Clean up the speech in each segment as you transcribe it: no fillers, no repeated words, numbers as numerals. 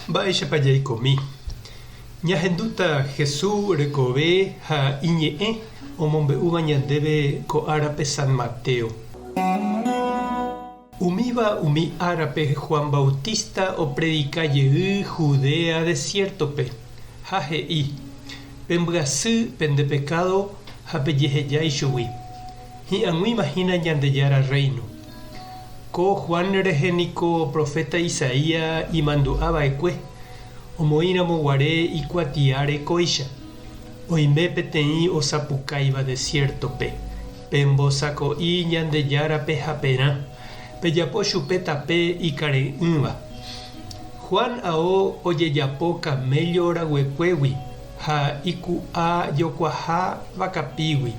Mba'éichapa jaikomi? Ñahendúta Hesu rekove ha iñe'ẽ omombe'úva ñandéve ko árape San Mateo. Umíva umi árape Juan Bautista opredika jey Judea desiértope, ha he'i, Pembyasy pende pekádo ha pejeheja ichugui. Hi'ag̃uíma hína Ñandejára Rréino. Ko Juan rehe niko proféta Isaías imandu'a va'ekue, omoĩramo guare ikuatiáre kóicha, Oime peteĩ osapukáiva desiértope, Pembosako'i Ñandejárape haperã, pejapo chupe tape ikare'ỹva. Juan ao ojejapo kaméllo raguekuégui ha iku'a jokuaha vakapígui.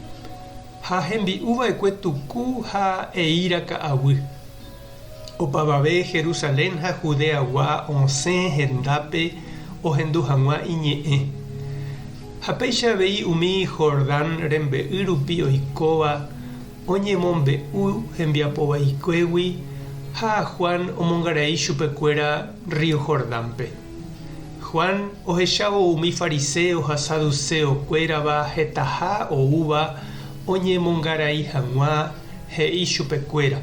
Ha hembi'u va'ekue tuku ha eíra ka'aguy. Opavave Jerusalén ha Judeagua osẽ hendápe ohendu hag̃ua iñe'ẽ. Ha péicha avei umi Jordán rembe'y rupi oikóva oñemombe'u hembiapo vaikuégui ha Juan omongarai chupekuéra rrío Jordánpe. Juan ohechávo umi fariséo ha saduséo-kuérava hetaha oúva oñemongarai hag̃ua, he'i chupekuéra,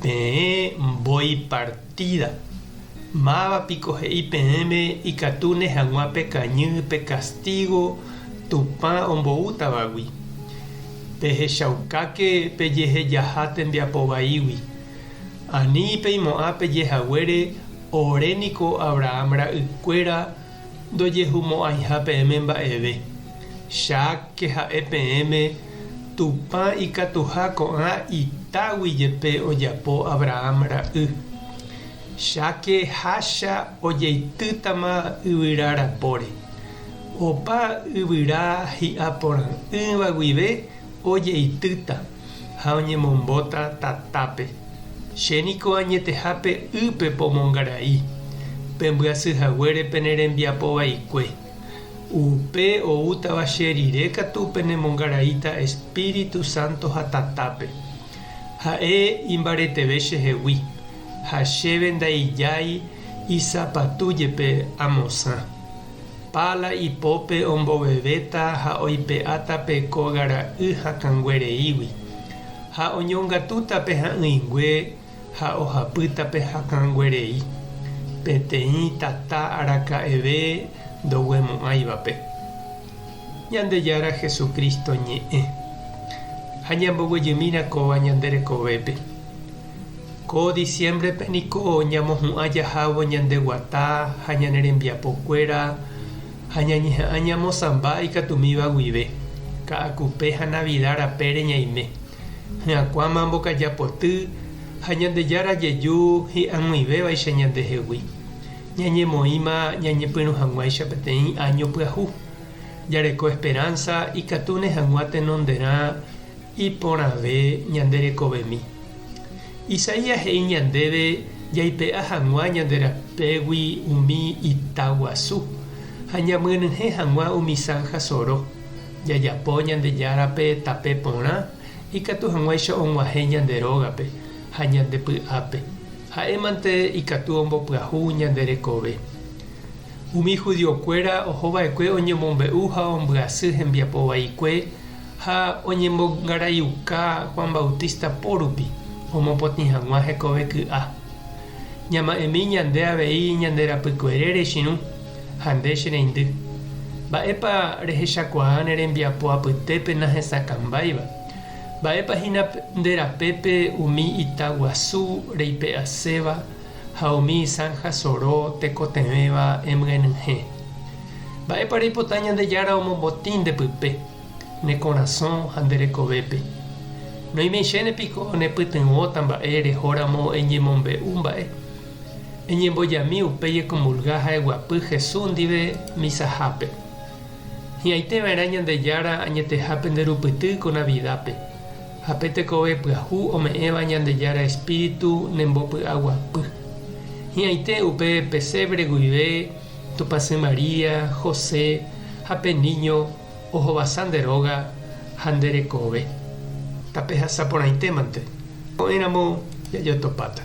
Peẽ mbói partída! Máva piko he'i peẽme ikatúne hag̃ua pekañy pe kastígo Tupã omboútavagui? Pehechaukáke pejehejaha tembiapo vaígui. Ani peimo'ã pejehaguére Ore niko Abraham ra'ykuéra ndojehumo'ãiha peẽme mba'eve. Cháke ha'e peẽme Tupã ikatuha ko'ã itágui jepe ojapo Abraham ra'y. Cháke hácha ojeitýtama yvyra rapóre. Opa yvyra hi'a porã'ỹva guive ojeitýta ha oñemombóta tatápe. Che niko añetehápe ýpe pomongarai, pembyasy haguére pene rembiapo vaikue. Upe oútava che rire katu penemongaraíta Espíritu Santo ha tatápe. Ha'e imbareteve chehegui, ha chéve ndaijái isapatu jepe amosã. Pála ipópe ombovevéta ha oipe'áta pe kóga ra'y hakãngue reígui, ha oñongatúta pe ha'ỹingue ha ohapýta pe hakãngue rei, peteĩ tata araka'eve ndoguemo'ãivape. Ñandejára Jesucristo ñe'ẽ. Ha ñamboguejymína kóva ñande rekovépe. Ko diciembre-pe niko ñamohu'ã jahávo ñande guata ha ñane rembiapokuéra ha ñañeha'ã ñamosãmba ikatumíva guive, Ka'akupe ha Navida rapére ñaime. Hyakuãma mbokaja poty ha Ñandejára jeju hi'ag̃uivévaicha ñandehegui. Ñañemoĩma ñañepyrũ hag̃uáicha peteĩ áño pyahu. Jareko esperanza ikatúne hag̃ua tenonderã Iporãve ñande rekovemi. Isaías he'i ñandéve jaipe'a hag̃ua ñande rapégui umi ita guasu ha ñamyenyhẽ hag̃ua umi sánha soro, jajapo Ñandejárape tape porã ikatu hag̃uáicha og̃uahẽ ñande rógape ha ñande py'ápe. Ha'émante ikatu ombopyahu ñande rekove. Umi judiokuéra ohova'ekue oñemombe'u ha ombyasy hembiapo vaikue ha oñemongaraiuka Juan Bautista po rupi omopotĩ hag̃ua hekove ky'a. Ñama'ẽmi ñande avei ñande rapykuerére chirũ ha nde che reindy. Mba'épa rehechakuaa ne rembiapo apytépe nahesakãmbáiva? Mba'épa hína nde rapépe umi ita guasu reipe'aséva ha umi sánha soro tekotevẽva emyenyhẽ? Mba'épa reipota Ñandejára omomotĩ nde pype, ne korasõ ha nde rekovépe? Noimeichéne piko nepytyvõta mba'e rehóramo eñemombe'u mba'e? Eñembojami upéi ekomulga ha eguapy Jesús ndive misahápe. Hi'ãite va'erã Ñandejára añetehápe nde rupyty ko Navidápe, ha pe tekove pyahu ome'ẽva Ñandejára Espíritu nembopy'aguapy. Hi'ãite upe pesebre guive Tupãsy María, José ha pe niño ohovasa nde róga ha nde rekove. Tapehasa porãitémante. Ko'ẽramo jajotopáta.